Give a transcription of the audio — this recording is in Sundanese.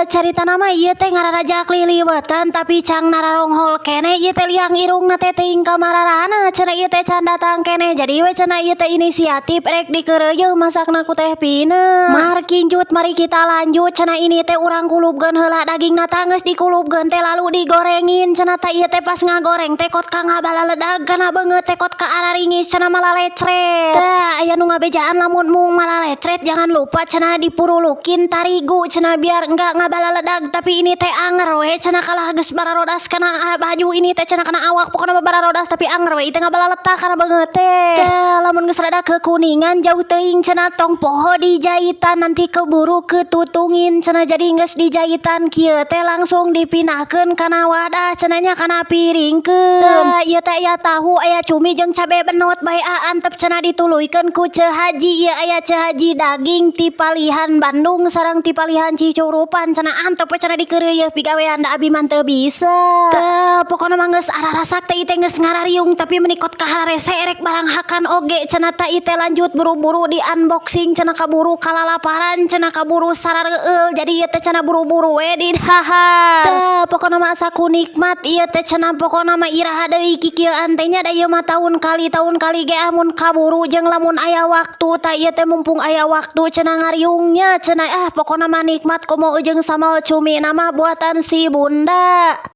Carita nama ieu teh ngararajak liliwetan, tapi can nararonghol keneh ieu teh liang irungna teh teuing ka mararana cenah. Ieu teh can datang keneh, jadi we cenah ieu teh inisiatif rek dikeureuyeung masakna ku Teh Pina. Markincut, mari kita lanjut cenah. Ini teh urang kulupkeun heula dagingna. Tah, geus dikulupkeun teh lalu digorengin cenah. Tah, ieu teh pas ngagoreng teh kot ka ngabalaleg kana beungeut teh kot ka araringis cenah, malalecret. Tah, aya nu ngabejaan lamun mung malalecret, jangan lupa cenah dipurulukin tarigu cenah biar enggak ngabalaleg, tapi ini teh anger we cenah. Kalah geus bararodas kana baju ini teh cenah, kana awak, pokona mah bararodas, tapi anger we teh ngabalaletak kana beungeut teh. Tah, lamun geus rada kekuningan jauh teuing cenah, tong poho dijaitan, nanti keburu ketutungin cenah. Jadi geus dijaitan kieu teh langsung dipindahkeun kana wadah cenah nya, kana piringkeun. Tah, ieu teh aya tahu, aya cumi jeung cabe benot bae antep cenah, dituluykeun ku Ceu Haji. Ieu aya Ceu Haji daging ti palihan Bandung sareng ti palihan Cicurupan cenah, antep we cenah dikeureuyeung pigawean, da abi mah teu bisa. Tah, pokona mah geus ararasak teh, teh geus ngarariung, tapi meuni kot ka hararese erek baranghakan oge cenah. Tah, ieu teh lanjut buru-buru di unboxing cenah, kaburu kalalaparan cenah, kaburu sarareueul, jadi ieu teh cenah buru-buru we di dahar. Tah, pokona mah asa ku nikmat ieu teh cenah, pokona mah iraha deui kikieuan teh nya, da ieu mah tahun kali tahun kali ge amun kaburu jeung lamun aya waktu. Tah, ieu teh mumpung aya waktu cenah ngariungnya cenah. Ah, pokona mah nikmat, komo jeung sambal cumi nama buatan si bunda.